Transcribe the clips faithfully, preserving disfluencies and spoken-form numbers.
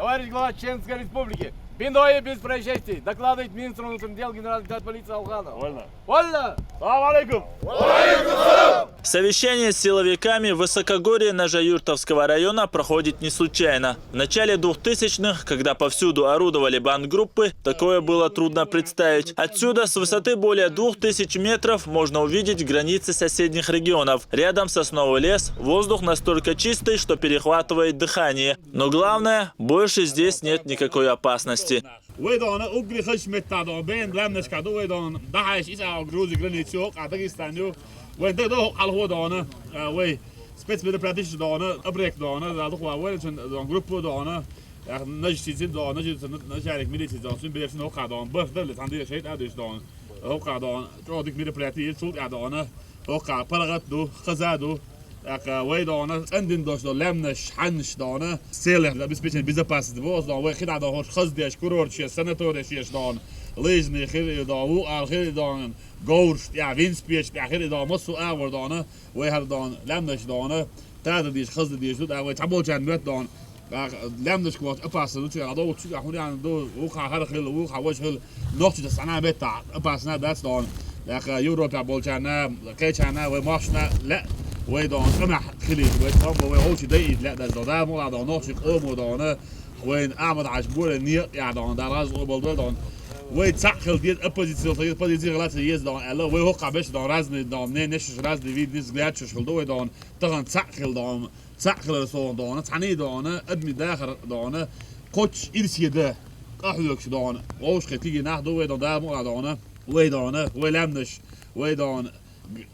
Товарищ глава Чеченской Республики, биндое без происшествий, докладывает министр внутренних дел генерал-лейтенант полиции Алханов. Вольно. Вольно! Салам алейкум! Совещание с силовиками в высокогорье Нажаюртовского района проходит не случайно. В начале двухтысячных, когда повсюду орудовали бандгруппы, такое было трудно представить. Отсюда, с высоты более двух тысяч метров, можно увидеть границы соседних регионов. Рядом сосновый лес, воздух настолько чистый, что перехватывает дыхание. Но главное, больше здесь нет никакой опасности. Вай доана угри хаш метта доана, бен лам наш каду вай доана, дахаш иса грузи границу, а Дагестан ю. Вай да до алхо доана, вай спецмероприятие доана, абрек доана, да духва вай чен доана, группу доана. Нажи син доана, нажи нажарик милиция доана, син берсин ока доана, бах да ле тандира шейт адиш доана. Ока доана, чодик мероприятие султ я доана. Ока парагат ду, хаза ду. Ака вай доана, цӀандин дош до, лам наш, ханш доана. Целях обеспечение безопасности бос доана. Вай хида доана, хош хаздеш, курорт шеш, санатория шеш доана. Лыжный хири доана, ву ал хири доана. Говрш, я винспеш, я хири доана, массу агвар доана. Вай хар доана, лам наш доана. Тада диш, хазда диш, да вай табол чан мет доана. Лам наш квот опасно, ну чуя, до чуя, хунян до, ву ха хар хил, ву ха ваш хил. Нохчи да сана метта, опасно дас доана. Ака Европа болчана, кечана, вай машна, ла, вай доана, ама хили, вай там, вай очи да ид ла дас доана, мула доана, нохчи омо доана. Вай амад аш буре ни я доана, да раз обал доана. Вай цахил дед оппозиция, оппозиция гласа ез доана, ала вай хока беш доана, разный доана, не, не шиш разный вид, не взгляд шиш хил до вай доана. Таган цахил доана, цахил сон доана, цани доана, адми дахар доана. Коч ирсида, кахлёкш доана. Ош хетиги нах до вай доана, да мула доана. Вай доана, вай лам наш, вай доана.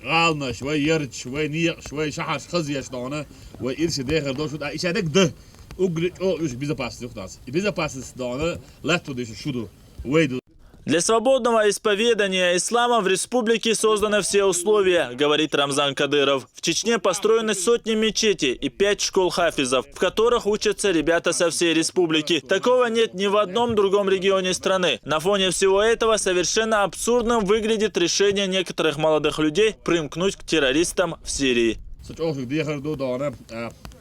Гал наш, вай ярч, вай ниякш, вай шахаш хазияш доана. Вай ирси дехар дошут, а иша дек да. Угри о уж безопасность ухтас. И безопасность доана, латту диш шуду. Вай ду. Для свободного исповедания ислама в республике созданы все условия, говорит Рамзан Кадыров. В Чечне построены сотни мечетей и пять школ хафизов, в которых учатся ребята со всей республики. Такого нет ни в одном другом регионе страны. На фоне всего этого совершенно абсурдным выглядит решение некоторых молодых людей примкнуть к террористам в Сирии. Сачохик дехар ду доана,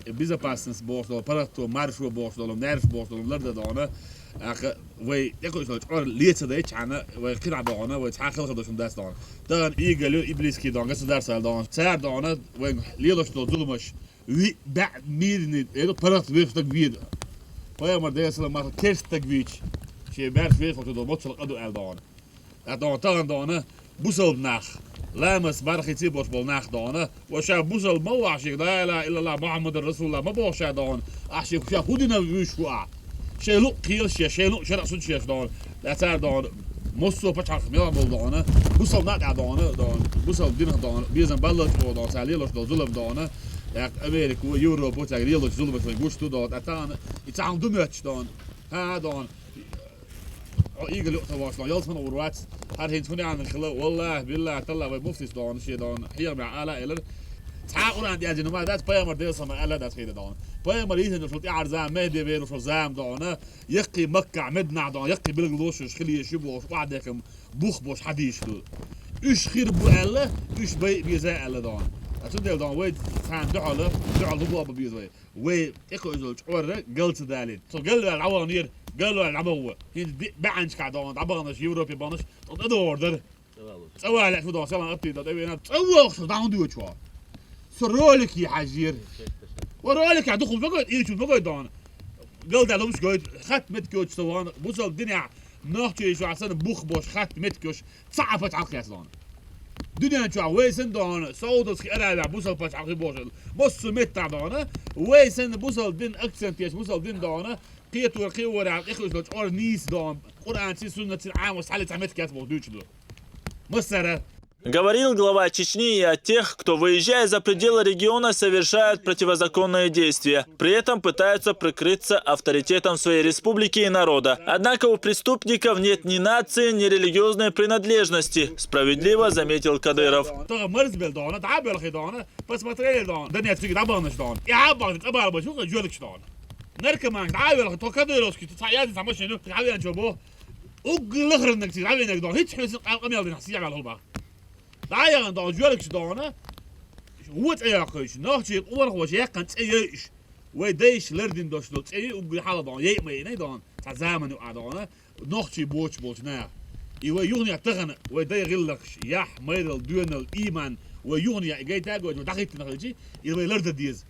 безопасность бохш доана, парахту маршу бохш доана, нерш бохш доана, ларда доана. Ака вай якой шо чор леца да чана, вай кира доана, вай цахил хадо шум дас доана. Таган игалю иблиски доана, государство доана. Цар доана, вай лелош до зулмаш. Ви ба мирни, эду парахт веш так вид. Пайгамбар десала мар терс так вич. Че бер веш хото до моцал аду ал доана. А доана таган доана, бусал нах. Ламас бархи ци бош бол нах доана. Ва ша бусал ма ваш, ла илагьа иллаллагь Мухаммаду расулуллагь ма бохша доана. А ши ша худина виш хуа. Шей лук кил ше, шей лук шара сун шеш доана. Ла цар доана. Мосо пачах мела бол доана. Бусал на да доана, доана. Бусал дин доана. Безан балла доана. Цар лелош до зулам доана. Як Америку, Европу, цар лелош зулам гушту доана. Атан, и цан думач доана. Ха доана. О, игэл юкъта бошла, ялсан урвац. Гьар хин хуни ан хила, валлагь, биллагь, таллагь, вай муфтис доана, ши доана. Хияр ма ала элэр. Цхьа Къуръан дязина ма дац, пайгамбар десама ала дац хида доана. Пайгамбар ийсен шулти арзан, Мехди веру шул зам доана. Якъи Макка, Медина доана, якъи билг лошуш, хили ши бош, вадекам бух бош хадиш ду. Уьш хир бу ала, уьш бай беза ала доана. Ацу дел доана, вай цан духала, духала бу беза вай. Вай тӀекхуьзал чӀорра галца далийта. Цо галваьл дӀаваханера, галваьл дӀабагӀа. ХӀинца баьӀанчка догӀан дӀабаханаш, Европе баханаш, тӀаккха дӀадогӀар дара. ЦӀа вале шу догӀан, салам атти да, тӀавена, цӀа вахаш дӀа хӀун дуьйцу ван? Со ролик е хьажир. Ва ролик я духу магой, ирчу магой догӀан. Галда лумш гойт, хат мет кёч со ван, бусал диня, нохчи шу асан бух бош, хат мет кёч. Цхьа а пачхьалкх яц доана. Дуьнен чохь вай санна доана, Саудовский Аравия, бусал пачхьалкх бохуш. Массо а меттахь доана, вай санна бусал дин акцент еш, бусал дин доана, кхетор, кхиорехь, тӀехуьйсуш долчу ор нийса доана, Къуръанций, суннатций, Ӏамос хьалли цхьа меттиг яц боху дуьйцуш ду. Массара. Говорил глава Чечни и о тех, кто, выезжая за пределы региона, совершают противозаконные действия. При этом пытаются прикрыться авторитетом своей республики и народа. Однако у преступников нет ни нации, ни религиозной принадлежности, справедливо заметил Кадыров. Таган марзбел доана, дӀабелхи доана, посмотрели доана, Донецкий дӀабаханаш доана. И хьабахна, цӀа бала бачу, жоьлакаш доана. Наркоман дӀабелхи, то кадыровский, то цхьа язди, цхьа машина, цхьа вен чо бо. Угла храннаг ци дӀавенаг доана, хӀинца хьуьйсу къал къамел дина, сия ваьлла хӀуба. ДӀа яхана доана, жоьлакаш доана, вон цӀе яьккхуьйтуш, нохчий къонахоша яьккхана цӀе йойуш. Вай дайша лардина дош долу цӀе ю уггаре хьалха дона, яйа ма яйина дона, цхьа заман ю а дона, нохчий боцуш болчу наха. И вай юханехь тахана, вай дай гӀиллакхаш, яхь, майрал, доьналла, ийман, вай юханехь и гайта а гойтуш, вай дӀахӀиттина хилчи, и вай лардан деза.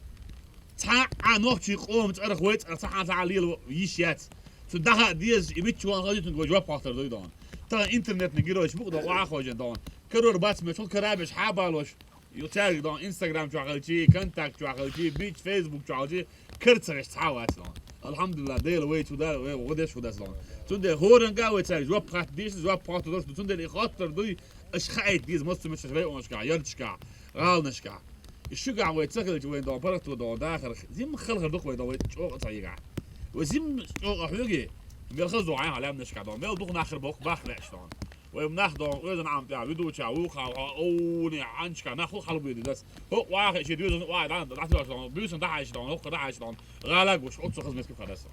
Цхьа а нохчий къоман цӀарах вай цӀарах цхьа а цхьа а лела йиш яц. Цу даха а дезаш, и мичча ван хазуьйтун вай жоп хьоттар дуй дона. Тахана интернетный геройш бу-кх дона, охьа а хожен дона. Карор бац меш, хӀун карабеш хьабалош. Ю цаьрга дона Instagram чохь хилчи, Контакт чохь хилчи, бич Facebook чохь хилчи, кара ца веш цхьа а вац дона. Алхьамдулиллах, Дела вай чу да, вай гӀо деш хӀу дац дона. Цундела хӀоранга а вай цаьрга жоп хатта дийшина, жоп хатта долуш ду. Цундела и хоттар дуй, аша хаийта деза массо а меттигаш районашкахь, ярташкахь, гӀаланашкахь. И шуьгахь вай ца хилча, вайн дона паргӀато дона дахар, зимма халхар ду-кх вай дона, вай чӀогӀа ца йигахь. Вай зимма чӀогӀа хьоьгий, мел хаза дохьа хьан лаьмнашкахь дона, мел дукха нах хир боху бах лаьаш дона. Вай нах дона, оьзан Ӏам тӀехь, вуьдуча, вукхахь, хьо, овне, хьанчка, нах хӀу хьалабуьйди дас. ХӀокху вахе шен доьзална охьа дӀа, дӀатоьхча дона, буьйсанна дӀахьаьжча дона, хӀокху дӀахьаьжча дона, гӀала гуш, оццу хаза меттиг хадас.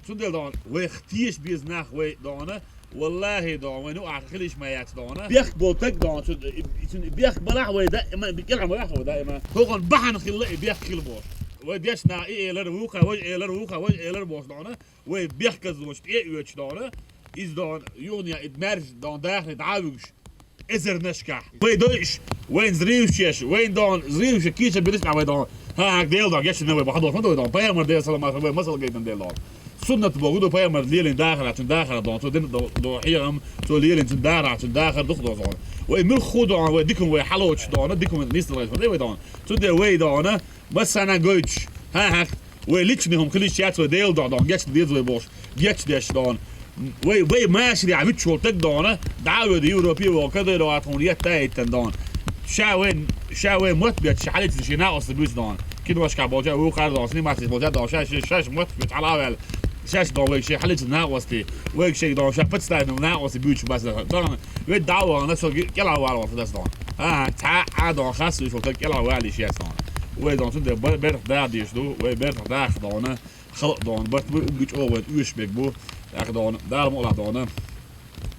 Цундела дона, вайх теша беза нах вай дона, валлахӀи дона, вайна юкъахь хила йиш ма яц дона. Бехк болу таг дона, цу, и, и, цуьнан бехк балахь вай даима, кӀелхьа ма ваьхьа вай даима. ХӀокхунна бахьана хилла и бехк хила бохуш. Вай дешна и элар вукху, важа элар вукху, важа элар бохуш дона. Вай бехказлонаш тӀе а оьцуш дона, иза дона, юханехь и маьрша дона дахаре дӀа а вуьгуш, эзарнашкахь. Вай дойуш, вайна зрийваш еш, вайна дона, зрийваш кийча бириш а вай дона. ХӀан, хӀан, Дела дона, гечдина вай бахьадолуш ма ду вай дона. Пайхамар Дела салам ма вай масал гайтина Дела дона. Суннат боху ду пайхамар лелийна дахарахь, цуьнан дахарахь дона. Цо дина до, до хьехам, цо лелийна цуьнан дахарахь, цуьнан дахар дукха дона. Вай муьлхха дона, вай дикум вай хьалоцуш дона, дикум нисдалгӀаш ма дай вай дона. Цундела вай дона, массарна гойтуш, хӀан-хӀа, вай личный хӀума хилийта яц вай Дела дохьа дона, гечдина деза вай бохуш, гечдеш дона. Вай, вай машарехь вуьтуш волу таг дона, дӀа а воьду Европе а вогӀу, Кадырова тхуна етта а йиттина дона. Ша вай, ша вай мотт бетташ, ша хьалицина шен накъостий буьйцу дона. Киношкахь болча а вукхара дона, сниматься болча а дона, ша, ша, шаьш мотт бетташ хьала а ваьлла. Шаьш дона вайга шен хьалицина накъостий, вайга шайга дона, ша представитель накъостий буьйцуш бац дона. Вай дӀа а вахана, со кӀелхьа вала вахана дас дона. ХӀан-хӀа, цхьа а дона, хасса вуьйш волу таг кӀелхьа вала йиш яц дона. Вай дона, цундела бер-, бертахь даха дезаш ду, вай бертахь даха дона, халкъ дона, барт буй угги чӀогӀа вайна оьшуш берг бу. ТӀаккха дона, Дала мукъалахь дона,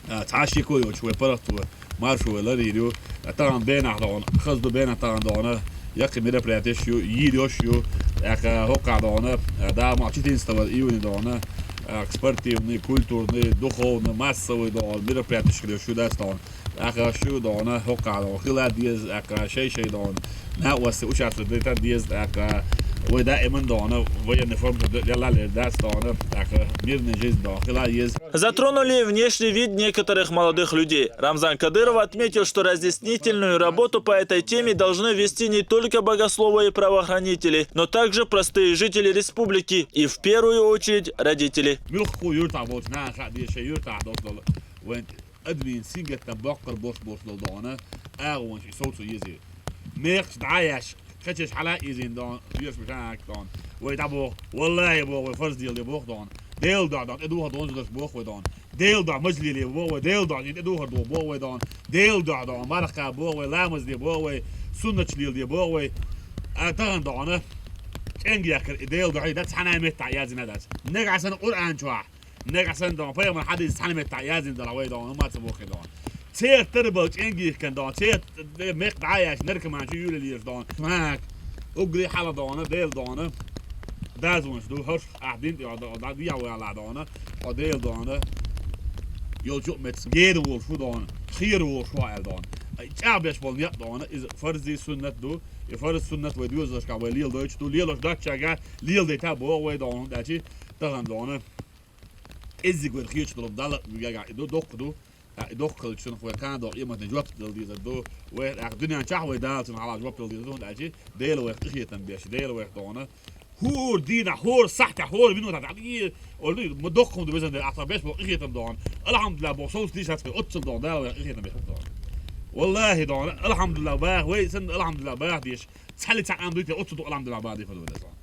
а, цхьа а шеко йоцуш вай паргӀато, маршо вай ларйийр ю. А, тахана бенахь дона, хаза ду бенахь тахана дона, яккхий мероприятеш ю, йийр йош ю. ТӀаккха хӀокхахь дона, а, Дала мукъалахь четырнадцатого июня дона, а, спортивный, культурный, духовный, массовый дона мероприятеш хир йош ю дац дона. ТӀаккха шу дона, хӀокхахь дона, хила деза, тӀаккха шай-шай дона, накъостий участвовать дайта деза, тӀаккха вай даиман дона, военный форма лела лер дац дона, тӀаккха мирный жизнь дона, хила еза. Затронули и внешний вид некоторых молодых людей. Рамзан Кадыров отметил, что разъяснительную работу по этой теме должны вести не только богословы и правоохранители, но также простые жители республики и, в первую очередь, родители. Муьлхха юьртахь болчу наха хаа деза шайн юьртахь долуш долу вайн адамийн сингаттам боккхар болуш болуш долу дона, агӀонаш и совцо еза. Мекхаш дӀа а еш, кхечеш хьала а изийна дона, вешан ша хӀаккха дона. Вай дӀабоху, валлахӀи боху, вай фарз лело боху дона. Дела дохьа дона, тӀедухар донзалаш боху вай дона. Дела дохьа маж лело боху вай, Дела дохьа шен тӀедухар доху боху вай дона. Дела дохьа дона, марха боху вай, ламаз де боху вай, суннаташ лело де боху вай. А тахана дона, кӀенгехкар и Дела дохьа дац, цхьана а меттахь яздина дац. Нагахь санна Къуръан чохь, нагахь санна дона, пайхамар хьадис цхьана меттахь яздина дала вай дона, ма ца боху дона. Церан тара бала чӀенгехкан дона, церан мекх дӀа а яьш, наркоман чу юьйлалелаш дона. Ма, уггаре хьала дона, Дела дона. Дазонаш ду, хӀорш ахь дин тӀе дӀа дехьа валахь дона. Хьо Дела дона. Йолчу а меттас гена волуш ву дона. Хера волуш ву аьлла дона. ЧӀагӀбеш болу некъ дона. Иза фарзи суннат ду. И фарз суннат вай доьзалашкахь вай леладойтуш ду. Лелош доцчаьрга леладайта боху вай дона, хӀунда аьлча тахана дона. КӀеззиг вайна хеташ долу Далла гергахь и ду, доккха ду. ТӀаккха и доккха хилча, цунах вай кхана доккха къематдийнахь жоп дала дезар ду. Вай тӀаккха дуьнен чохь вай Дала цунах хьалха жоп дала дезар ду, хӀунда аьлча Дела вайх къинхетам беш, Дела вайх дона. ХӀора дийнахь, хӀора сахьтехь, хӀора минотехь дӀа, олу, ма доккха хӀума ду, везан Дела, ахь тхан беш боху къинхетам дона. Алхьамдулиллах боху, совцадийша хьац вай, оццул дона, Дала вайх къинхетам беш боху дона. ВаллахӀи дона, алхьамдулиллах баха, вай санна алхьамдулиллах баха дезаш. Цхьалли цхьа къам дуьйцу, оццул ду алхьамдулиллах баха дийр ду вай.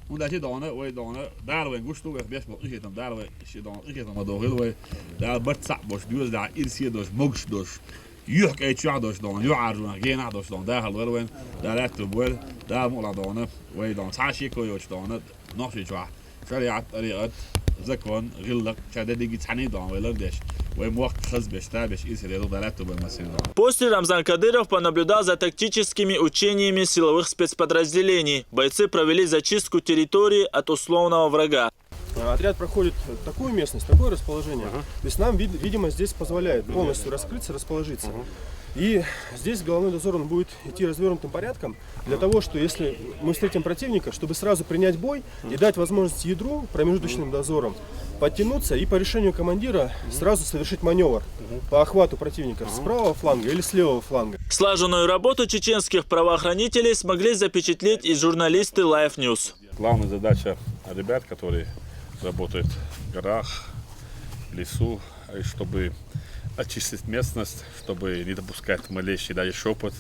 ХӀунда аьлча дона, вай дона, Дала вайн гуш ду, вайх беш болу къинхетам, Дала вай ши дона къинхетам ма дохийла вай. Дала барт цхьаъ болуш, доьзалехь ирсе долуш, могуш долуш, юьхь кӀайчохь долуш дона, юьхьӀаьржонах генахь долуш дона, дахар лойла вайн, Дала аьтту бойла, Дала мукъалахь дона, вай дона, цхьа а шеко йоцуш дона, Нохчийчохь шариӀат, тӀарикъат, закон, гӀиллакх, ша дерриге цхьаьний дона вай лардеш. Вай мохк хазбеш, табеш, исерел дарату вай масирно. После Рамзан Кадыров понаблюдал за тактическими учениями силовых спецподразделений. Бойцы провели зачистку территории от условного врага. Отряд проходит такую местность, такое расположение. То есть нам, вид- видимо, здесь позволяет полностью раскрыться, расположиться. И здесь головной дозор, он будет идти развернутым порядком для того, что если мы встретим противника, чтобы сразу принять бой и дать возможность ядру промежуточным дозором подтянуться и по решению командира сразу совершить маневр по охвату противника с правого фланга или с левого фланга. Слаженную работу чеченских правоохранителей смогли запечатлеть и журналисты Life News. Главная задача ребят, которые работают в горах, в лесу, и чтобы очистить местность, чтобы не допускать малейший даже шепот.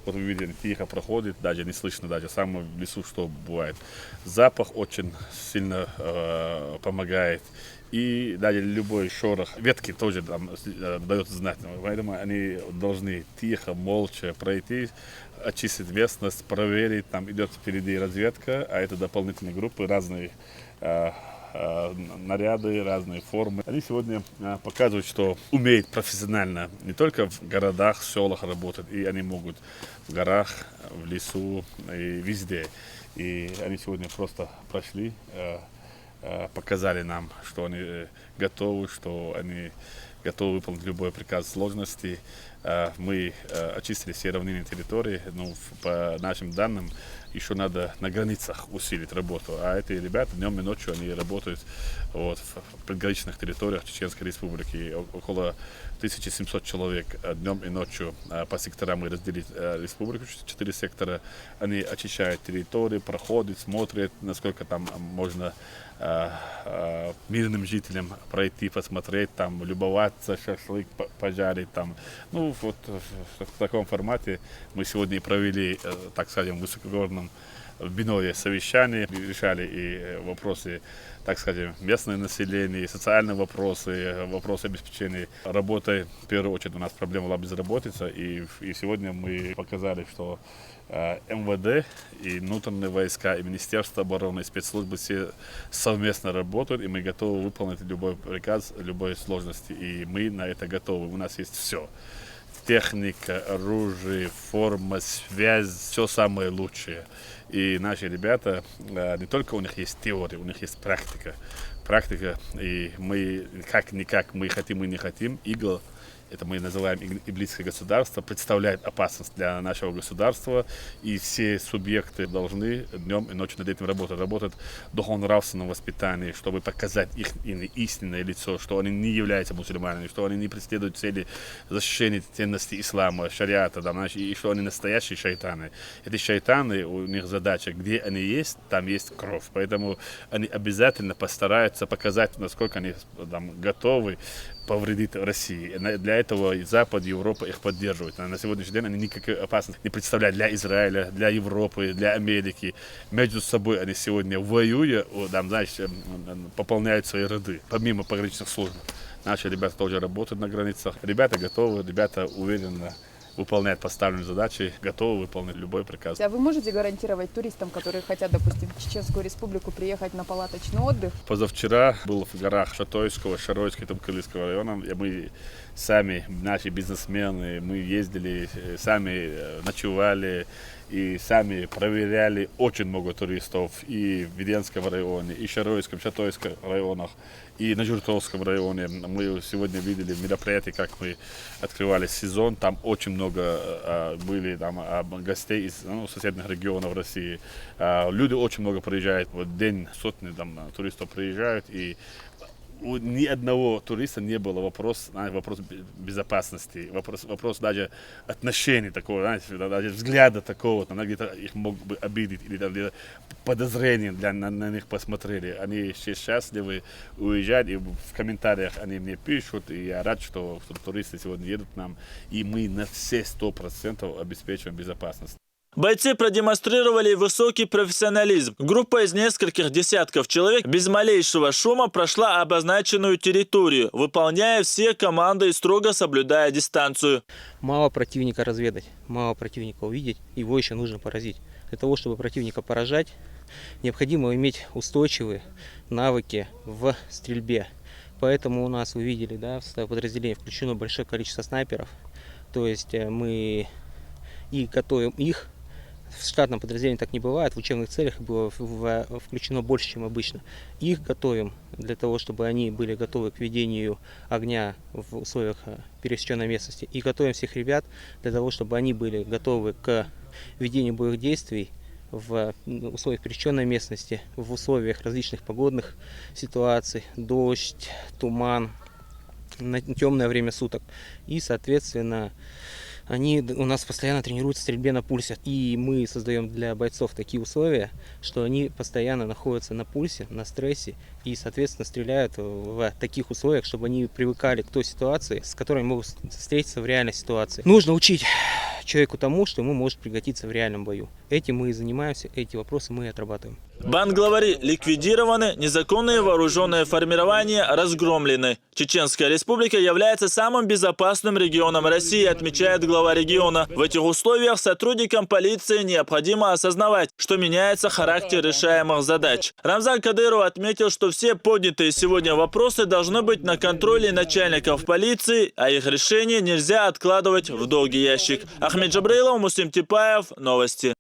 Вот вы видели, тихо проходит, даже не слышно даже самого в лесу, что бывает. Запах очень сильно э, помогает. И даже любой шорох ветки тоже там э, дает знать. Поэтому они должны тихо, молча пройти, очистить местность, проверить. Там идет впереди разведка, а это дополнительные группы, разные э, э, наряды, разные формы. Они сегодня э, показывают, что умеют профессионально не только в городах, в селах работать, и они могут в горах, в лесу и везде. И они сегодня просто прошли, э, э, показали нам, что они э, готовы, что они готовы выполнить любой приказ сложности. Э, Мы э, очистили все равнинные территории. Ну, в- по нашим данным, еще надо на границах усилить работу. А эти ребята днем и ночью они работают вот, в в приграничных территориях Чеченской Республики. О- Около тысячи семьсот человек днем и ночью э, по секторам мы разделить э, республику, ч- четыре сектора. Они очищают территории, проходят, смотрят, насколько там можно э, э, мирным жителям пройти, посмотреть, там, любоваться, шашлык по- пожарить. Там. Ну, вот в, в таком формате мы сегодня и провели, э, так скажем, в высокогорном в Бинове совещание, и решали и э, вопросы, так скажем, местное население, и социальные вопросы, э, вопросы обеспечения работой. В первую очередь у нас проблема была безработица, и, и сегодня мы показали, что э, МВД и внутренние войска, и Министерство обороны, и спецслужбы все совместно работают, и мы готовы выполнить любой приказ, любой сложности. И мы на это готовы. У нас есть все. Техника, оружие, форма, связь, все самое лучшее. И наши ребята, э, не только у них есть теория, у них есть практика. Практика, и мы как-никак, мы хотим и не хотим, Игл, это мы называем иг- иблисское государство, представляет опасность для нашего государства, и все субъекты должны днем и ночью над этим работать. Работать в духовно-нравственном воспитании, чтобы показать их и- истинное лицо, что они не являются мусульманами, что они не преследуют цели защищения ценностей ислама, шариата, там, знаешь, и что они настоящие шайтаны. Эти шайтаны, у них задача, где они есть, там есть кровь. Поэтому они обязательно постараются показать, насколько они там, готовы повредить России. И на- Для этого и Запад, и Европа их поддерживают. На на сегодняшний день они никакой опасности не представляют для Израиля, для Европы, для Америки. Между собой они сегодня воюя, о, там, знаешь, эм, м, пополняют свои ряды, помимо пограничных служб. Наши ребята тоже работают на границах. Ребята готовы, ребята уверенно выполняют поставленные задачи, готовы выполнить любой приказ. А вы можете гарантировать туристам, которые хотят, допустим, в Чеченскую Республику приехать на палаточный отдых? Позавчера был в горах Шатойского, Шаройского и Тумкылыского района. И мы сами, наши бизнесмены, мы ездили, э, сами э, ночевали и сами проверяли очень много туристов и в Веденском районе, и в Шаройском, Шатойском районах, и на Журтовском районе. Мы сегодня видели мероприятие, как мы открывали сезон. Там очень много э, были там, а, гостей из ну, соседних регионов России. А, Люди очень много приезжают. Вот день сотни там, а, туристов приезжают. И у ни одного туриста не было вопрос, знаете, вопрос бе- безопасности, вопрос, вопрос даже отношений такого, знаете, да- даже взгляда такого, там, где-то их мог бы обидеть или там где-то подозрение для, на, на них посмотрели. Они все счастливы уезжать, и в комментариях они мне пишут, и я рад, что, что туристы сегодня едут к нам, и мы на все сто процентов обеспечиваем безопасность. Бойцы продемонстрировали высокий профессионализм. Группа из нескольких десятков человек без малейшего шума прошла обозначенную территорию, выполняя все команды и строго соблюдая дистанцию. Мало противника разведать, мало противника увидеть, его еще нужно поразить. Для того, чтобы противника поражать, необходимо иметь устойчивые навыки в стрельбе. Поэтому у нас, вы видели, да, в составе подразделения включено большое количество снайперов. То есть э, мы и готовим их. В штатном подразделении так не бывает, в учебных целях было в- в- включено больше, чем обычно. Их готовим для того, чтобы они были готовы к ведению огня в условиях э, пересеченной местности. И готовим всех ребят для того, чтобы они были готовы к ведению боевых действий в условиях пересеченной местности, в условиях различных погодных ситуаций, дождь, туман, на темное время суток. И, соответственно, они д- у нас постоянно тренируются в стрельбе на пульсе. И мы создаем для бойцов такие условия, что они постоянно находятся на пульсе, на стрессе и, соответственно, стреляют в таких условиях, чтобы они привыкали к той ситуации, с которой могут с- встретиться в реальной ситуации. Нужно учить человеку тому, что ему может пригодиться в реальном бою. Этим мы и занимаемся, эти вопросы мы и отрабатываем. Банглавари ликвидированы, незаконные вооруженные формирования разгромлены. Чеченская республика является самым безопасным регионом России, отмечает глава региона. В этих условиях сотрудникам полиции необходимо осознавать, что меняется характер решаемых задач. Рамзан Кадыров отметил, что все поднятые сегодня вопросы должны быть на контроле начальников полиции, а их решение нельзя откладывать в долгий ящик. Ахмед Джабраилов, Муслим Типаев, новости.